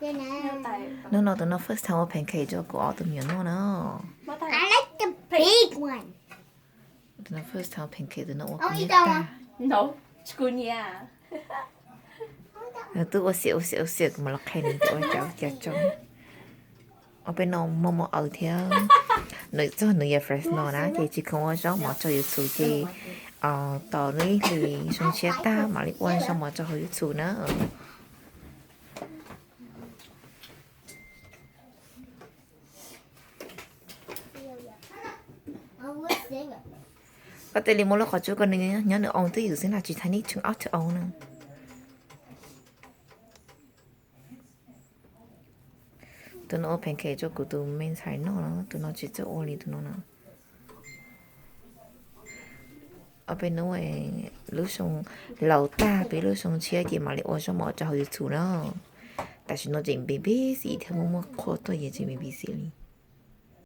Hnub no tus no first time ua pancake rau kuv ob tug me nyuam noj na. Tus no first time pancake, tus no ua kuv nyob tag. Nws twb ua xiam ua xiam ua xiam kuv mam los qhia nws tias ua cas ua cas tso. Ob peb no muaj muaj aws thiab. Nws txog nws yog Fresno na ces tsis khoom ua zaub mov tso YouTube ces tos nws ib hlis xyoo tshiab tag mam li ua zaub mov tso hauv YouTube na. Koj tej li muab lub qhov tsua ko nws nyob nws oo twj ywm xwb na, tsis tau need to oven na. Tus no ua pancake rau kuv tus me ntxhais noj na, tus no tsis txawj ua li tus no na. Ob peb hnub lub xyoo laus tag peb lub xyoo tshiab ces mam li ua zaub mov rau hauv YouTube na. Tam sim no tseem busy thiab muaj muaj qhua tuaj ces tseem busy li.